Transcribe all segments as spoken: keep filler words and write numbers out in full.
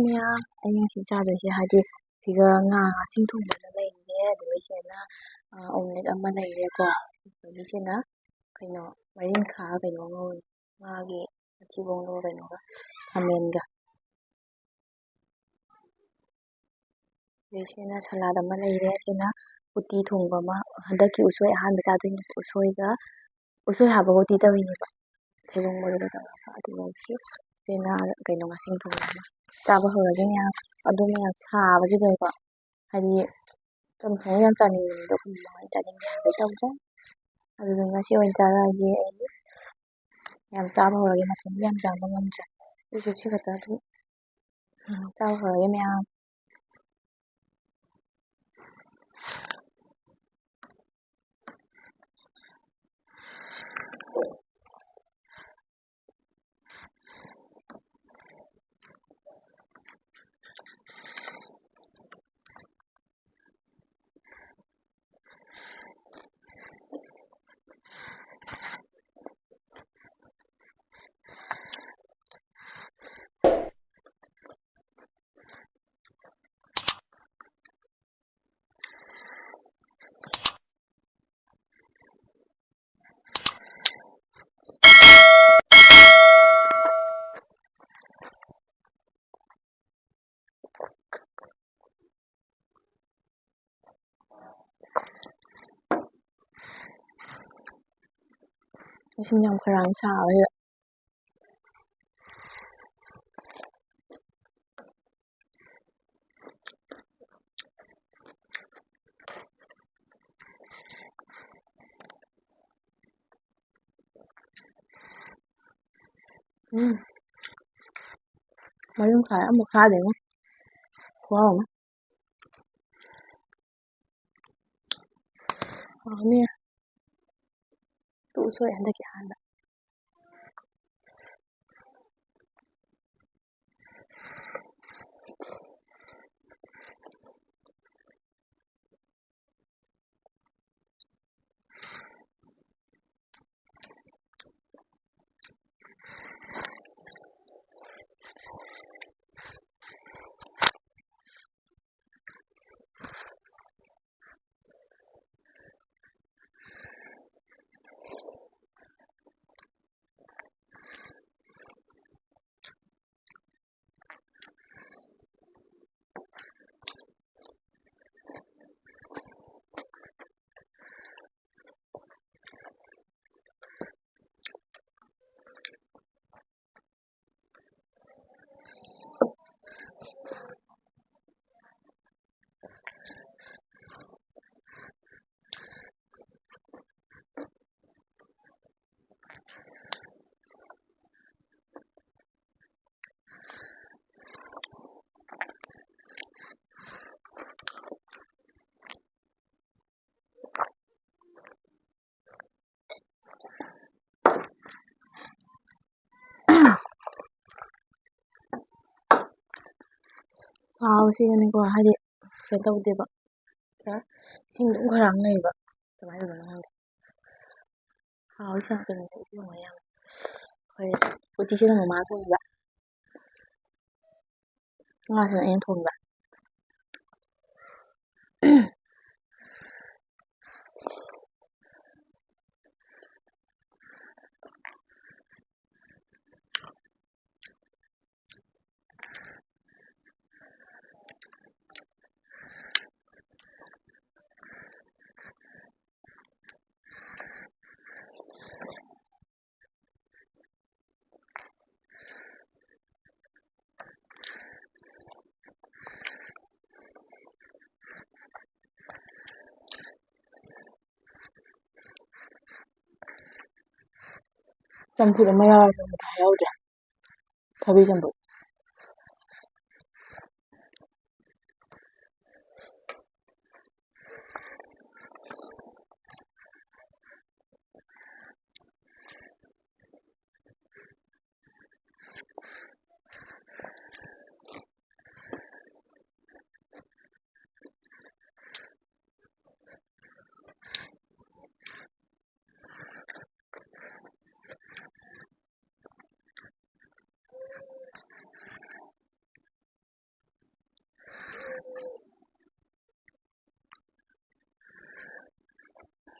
ꯃꯌꯥꯝ, ꯑꯩ ꯉꯁꯤ ꯆꯥꯗꯣꯏꯁꯦ ꯍꯥꯏꯗꯤ ꯁꯤꯒ ꯉꯥ, ꯉꯥꯁꯤꯡ ꯊꯣꯡꯕ ꯑꯃ ꯂꯩꯔꯦ, ꯑꯗꯨꯒ ꯁꯤꯅ, ꯑ, omelette ꯑꯃ ꯂꯩꯔꯦꯀꯣ꯫ ꯑꯗꯒꯤ ꯁꯤꯅ ꯀꯩꯅꯣ, ꯃꯔꯤꯡꯈꯥ ꯀꯩꯅꯣ ꯉꯧꯔꯤ꯫ ꯉꯥꯒꯤ ꯃꯊꯤꯕꯣꯡꯗꯨꯒ ꯀꯩꯅꯣꯒ, ꯈꯥꯃꯦꯟꯒ꯫ ꯑꯗꯩ ꯁꯤꯅ salad ꯑꯃ ꯂꯩꯔꯦ꯫ ꯁꯤꯅ ꯎꯇꯤ ꯊꯣꯡꯕ ꯑꯃ, ꯍꯟꯗꯛꯀꯤ ꯎꯁꯣꯏ ꯑꯍꯥꯟꯕ ꯆꯥꯗꯣꯏꯅꯦ꯫ ꯎꯁꯣꯏꯒ, ꯎꯁꯣꯏ ꯍꯥꯞꯄꯒ ꯎꯇꯤ ꯇꯧꯔꯤꯅꯦꯕ꯫ ꯊꯩꯕꯣꯡ ꯃꯔꯨꯒ ꯇꯧꯔꯒ꯫ ꯑꯗꯨꯒ ꯁꯤꯅ ꯀꯩꯅꯣ, ꯉꯥꯁꯤꯡ ꯊꯣꯡꯕ ꯑꯃ꯫ ꯆꯥꯕ ꯍꯧꯔꯒꯦ ꯃꯌꯥꯝ꯫ ꯑꯗꯨ ꯃꯌꯥꯝ ꯁꯥꯕꯁꯤꯗꯀꯣ꯫ ꯍꯥꯏꯗꯤ ꯆꯝꯊꯣꯡ ꯌꯥꯝ ꯆꯥꯅꯤꯡꯕꯅꯦ, ꯑꯗꯣ ꯑꯩꯈꯣꯏ ꯃꯃꯥ ꯍꯣꯏ ꯆꯥꯅꯤꯡꯗꯦ ꯍꯥꯏꯕꯩ ꯇꯧꯗ꯭ꯔꯦ꯫ ꯑꯗꯨꯗꯨꯅ ꯁꯤ ꯑꯣꯏꯅ ꯆꯥꯔꯛꯑꯒꯦ ꯑꯩ꯫ ꯌꯥꯝ ꯆꯥꯕ ꯍꯧꯔꯒꯦ, ꯃꯊꯟꯇ ꯌꯥꯝ ꯆꯥꯕ ꯉꯝꯗ꯭ꯔꯦ꯫ ꯑꯗꯨꯁꯨ ꯁꯤ ꯈꯛꯇ ꯑꯗꯨꯝ, ꯎꯝ, ꯆꯥꯕ ꯍꯧꯔꯒꯦ ꯃꯌꯥꯝ꯫ ꯏꯁꯤꯡ ꯌꯥꯝ ꯈꯧꯔꯥꯡ ꯁꯥꯕꯁꯤꯗ꯫ ꯎꯝ꯫ ꯃꯔꯤꯡꯈꯥ ꯑꯃꯨꯛ ꯈꯥꯗꯦꯉꯣ꯫ ꯈꯨꯍꯥꯎ ꯑꯃ꯫ ꯍꯥꯎꯅꯤ꯫ ꯇꯨ ꯎꯁꯣꯏ ꯍꯟꯗꯛꯀꯤ ꯑꯍꯥꯟꯕ꯫ ꯆꯥꯕꯁꯤꯒꯅꯤꯀꯣ, ꯍꯥꯏꯗꯤ ꯀꯩꯅꯣ ꯇꯧꯗꯦꯕ, ꯈꯔ ꯏꯁꯤꯡ ꯑꯗꯨꯝ ꯈꯔ ꯂꯩꯕ, ꯀꯃꯥꯏꯅ ꯇꯧꯕꯅꯣ ꯈꯪꯗꯦ꯫ ꯍꯥꯎꯋꯤ ꯁꯥ ꯀꯩꯅꯣꯁꯦ, ꯏꯁꯤꯡ ꯃꯌꯥꯝ꯫ ꯑꯩꯈꯣꯏ ꯎꯇꯤꯁꯤꯅ ꯃꯃꯥ ꯊꯣꯡꯕ, ꯉꯥꯁꯤꯅ ꯑꯩꯅ ꯊꯣꯡꯕ꯫ ꯆꯝꯐꯨꯠ ꯑꯃ ꯌꯥꯎꯔꯦ, ꯆꯝꯐꯨꯠ ꯍꯥꯏꯍꯧꯗ꯭ꯔꯦ꯫ ꯊꯕꯤ ꯆꯝꯐꯨꯠ꯫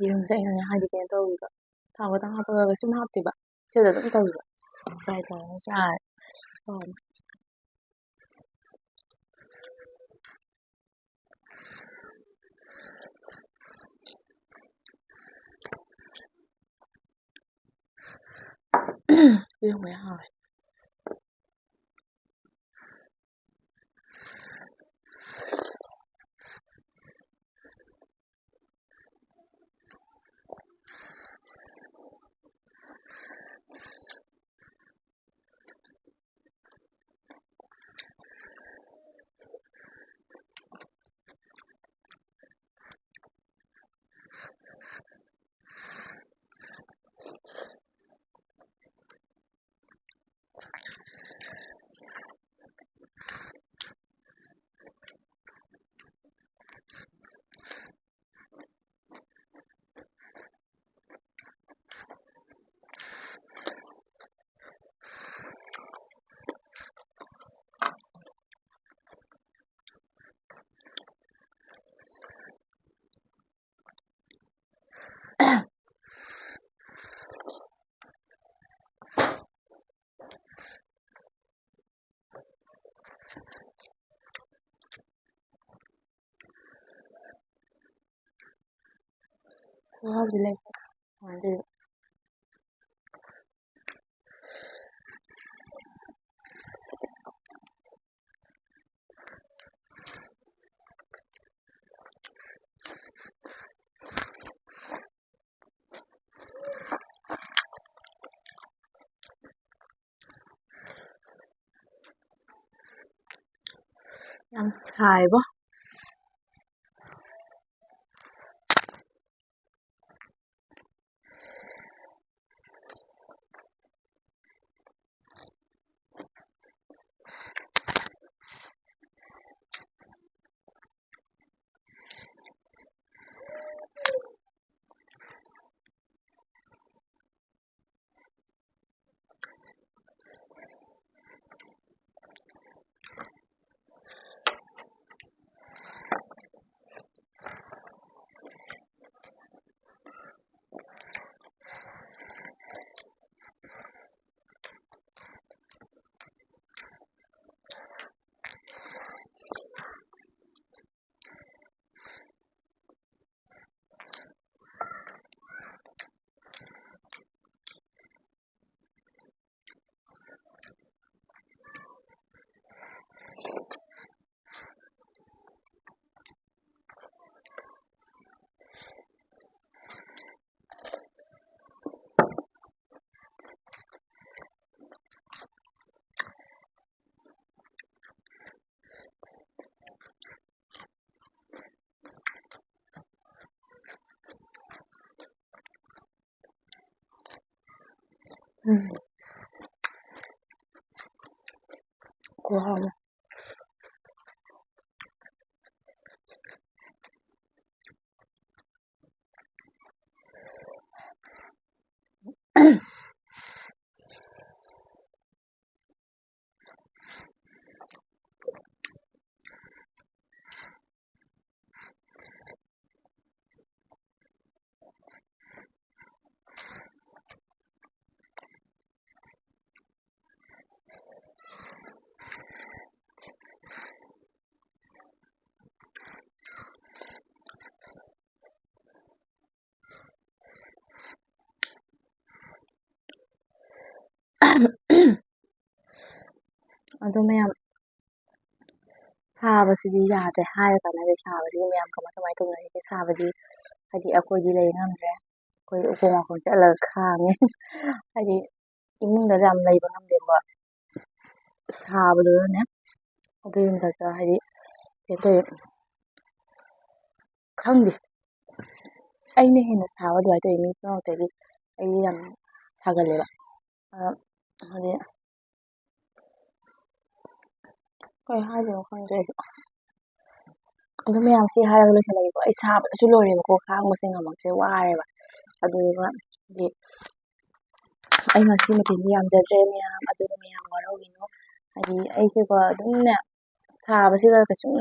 ꯌꯦꯔꯨꯝꯁꯦ ꯑꯩꯅꯅꯦ, ꯍꯥꯏꯗꯤ ꯀꯩꯅꯣ ꯇꯧꯋꯦꯕ, ꯊꯥꯎ ꯈꯛꯇꯪ ꯍꯥꯞꯄꯒ ꯀꯩꯁꯨꯝ ꯍꯥꯞꯇꯦꯕ, ꯁꯤꯗ ꯑꯗꯨꯝ ꯇꯧꯋꯦꯕ, ꯐ꯭ꯔꯥꯏ ꯇꯧꯔꯒ ꯆꯥꯔꯦ꯫ ꯍꯥꯎꯔꯦ꯫ ꯏꯔꯣꯟꯕ ꯌꯥꯝ ꯍꯥꯎꯋꯦ꯫ ꯈꯨꯍꯥꯎꯗꯤ ꯂꯩꯇꯦ꯫ ꯀꯃꯥꯏꯅ ꯇꯧꯔꯤꯅꯣ? ꯌꯥꯝ ꯁꯥꯏꯕꯣ꯫ ꯎꯝ꯫ ꯈꯨꯍꯥꯎ ꯑꯃ꯫ ꯑꯗꯣ ꯃꯌꯥꯝ, ꯁꯥꯕꯁꯤꯗꯤ ꯌꯥꯗ꯭ꯔꯦ꯫ ꯍꯥꯏꯔ ꯀꯥꯟꯅꯗꯦ꯫ ꯁꯥꯕꯁꯤꯗꯤ ꯃꯌꯥꯝ ꯀꯃꯥꯏ ꯀꯃꯥꯏ ꯇꯧꯅꯔꯤꯒꯦ? ꯁꯥꯕꯗꯤ ꯍꯥꯏꯗꯤ ꯑꯩꯈꯣꯏꯗꯤ ꯂꯩ ꯉꯝꯗ꯭ꯔꯦ꯫ ꯑꯩꯈꯣꯏ ꯎꯈꯣꯡ ꯋꯥꯈꯣꯡ ꯆꯠꯂꯒ ꯈꯥꯡꯉꯦ꯫ ꯍꯥꯏꯗꯤ ꯏꯃꯨꯡꯗ ꯌꯥꯝ ꯂꯩꯕ ꯉꯝꯗꯦꯕꯀꯣ꯫ ꯁꯥꯕꯗꯨꯗꯅꯦ꯫ ꯑꯗꯨꯒꯤ ꯃꯊꯛꯇ ꯍꯥꯏꯗꯤ ꯀꯩ ꯍꯥꯏꯇꯥꯔꯦ, ꯈꯪꯗꯦ꯫ ꯑꯩꯅ ꯍꯦꯟꯅ ꯁꯥꯕ ꯑꯗꯨꯃꯥꯏꯅ ꯇꯧꯋꯤ꯫ ꯃꯤ ꯄꯨꯝꯅꯃꯛꯇꯒꯤ ꯑꯩ ꯌꯥꯝ ꯁꯥꯒꯜꯂꯦꯕ꯫ ꯑꯗꯣ ꯍꯥꯏꯗꯤ ꯀꯩ ꯍꯥꯏꯗꯣꯏꯅꯣ ꯈꯪꯗ꯭ꯔꯦ ꯑꯩꯁꯨ꯫ ꯑꯗꯨ ꯃꯌꯥꯝꯁꯤ ꯍꯥꯏꯔꯒ ꯂꯣꯏꯁꯤꯜꯂꯒꯦꯀꯣ꯫ ꯑꯩ ꯁꯥꯕꯗꯁꯨ ꯂꯣꯏꯔꯦꯕꯀꯣ, ꯈꯥꯡꯕꯁꯦ ꯉꯝꯃꯛꯇ꯭ꯔꯦ, ꯋꯥꯔꯦꯕ꯫ ꯑꯗꯨꯗꯨꯒ ꯍꯥꯏꯗꯤ ꯑꯩ ꯉꯁꯤ ꯃꯊꯦꯜꯗꯤ ꯌꯥꯝꯖꯗ꯭ꯔꯦ ꯃꯌꯥꯝ, ꯑꯗꯨꯅ ꯃꯌꯥꯝ ꯋꯥꯔꯧꯕꯤꯅꯨ꯫ ꯍꯥꯏꯗꯤ ꯑꯩꯁꯦꯀꯣ ꯑꯗꯨꯝꯅꯦ ꯁꯥꯕꯁꯤꯗ ꯀꯩꯁꯨꯝ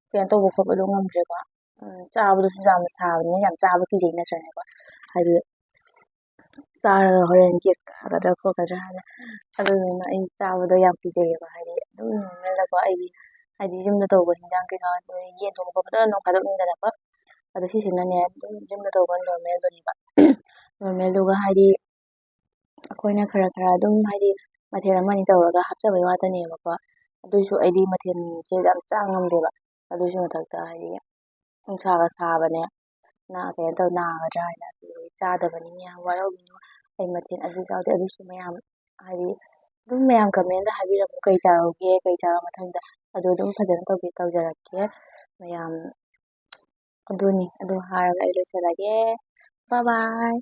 ꯀꯩꯅꯣ ꯇꯧꯕ ꯈꯣꯠꯄꯗꯣ ꯉꯝꯗ꯭ꯔꯦꯀꯣ꯫ ꯎꯝ, ꯆꯥꯕꯗꯨꯁꯨ ꯌꯥꯝꯅ ꯁꯥꯕꯅꯤꯅ ꯌꯥꯝ ꯆꯥꯕ ꯀꯤꯖꯩ ꯅꯠꯇ꯭ꯔꯅꯦꯀꯣ꯫ ꯍꯥꯏꯗꯤ ꯆꯥꯔꯒ ꯍꯣꯔꯦꯟ ꯒꯦꯁ ꯀꯥꯒꯗ꯭ꯔꯥ ꯈꯣꯠꯀꯗ꯭ꯔꯥ ꯍꯥꯏꯅ꯫ ꯑꯗꯨꯗꯨꯅ ꯑꯩ ꯆꯥꯕꯗꯣ ꯌꯥꯝ ꯀꯤꯖꯩꯌꯦꯕ꯫ ꯍꯥꯏꯗꯤ ꯑꯗꯨꯝ ꯅꯣꯔꯃꯦꯜꯗꯀꯣ ꯑꯩꯒꯤ ꯍꯥꯏꯗꯤ ꯌꯨꯝꯗ ꯇꯧꯕ ꯍꯤꯟꯖꯥꯡ ꯀꯩꯀꯥ, ꯌꯦꯟ ꯊꯣꯡꯕ ꯈꯣꯠꯄꯗ ꯅꯣꯡ ꯐꯥꯗꯣꯛꯅꯤꯗꯅꯀꯣ꯫ ꯑꯗꯣ ꯁꯤꯁꯤꯅꯅꯦ ꯑꯗꯨꯝ ꯌꯨꯝꯗ ꯇꯧꯕ ꯅꯣꯔꯃꯦꯜꯗꯨꯅꯦꯕ꯫ ꯅꯣꯔꯃꯦꯜꯗꯨꯒ ꯍꯥꯏꯗꯤ ꯑꯩꯈꯣꯏꯅ ꯈꯔ ꯈꯔ ꯑꯗꯨꯝ ꯍꯥꯏꯗꯤ ꯃꯊꯦꯜ ꯑꯃꯅꯤ ꯇꯧꯔꯒ ꯍꯥꯞꯆꯕꯩ ꯋꯥꯇꯅꯦꯕꯀꯣ꯫ ꯑꯗꯨꯏꯁꯨ ꯑꯩꯗꯤ ꯃꯊꯦꯜꯁꯦ ꯌꯥꯝ ꯆꯥ ꯉꯝꯗꯦꯕ꯫ ꯑꯗꯨꯏꯁꯨ ꯃꯊꯛꯇ ꯍꯥꯏꯗꯤ ꯅꯨꯡꯁꯥꯒ ꯁꯥꯕꯅꯦ, ꯅꯥ-, ꯀꯩꯅꯣ ꯇꯧ, ꯅꯥꯒꯗ꯭ꯔꯥ ꯍꯥꯏꯅ ꯑꯗꯨꯗꯤ ꯆꯥꯗꯕꯅꯤ꯫ ꯃꯌꯥꯝ ꯋꯥꯔꯧꯕꯤꯅꯨ꯫ ꯑꯩ ꯃꯊꯦꯜ ꯑꯗꯨ ꯆꯥꯗꯦ꯫ ꯑꯗꯨꯁꯨ ꯃꯌꯥꯝ ꯍꯥꯏꯗꯤ ꯑꯗꯨꯝ ꯃꯌꯥꯝ ꯀꯃꯦꯟꯗ ꯍꯥꯏꯕꯤꯔꯝꯃꯨ, ꯀꯩ ꯆꯥꯔꯧꯒꯦ, ꯀꯩ ꯆꯥꯔꯧ ꯃꯊꯪꯗ, ꯑꯗꯨ ꯑꯗꯨꯝ ꯐꯖꯅ ꯇꯧꯕꯤ-, ꯇꯧꯖꯔꯛꯀꯦ ꯃꯌꯥꯝ꯫ ꯑꯗꯨꯅꯤ, ꯑꯗꯨ ꯍꯥꯏꯔꯒ ꯑꯩ ꯂꯣꯏꯁꯤꯜꯂꯒꯦ꯫ Bye bye꯫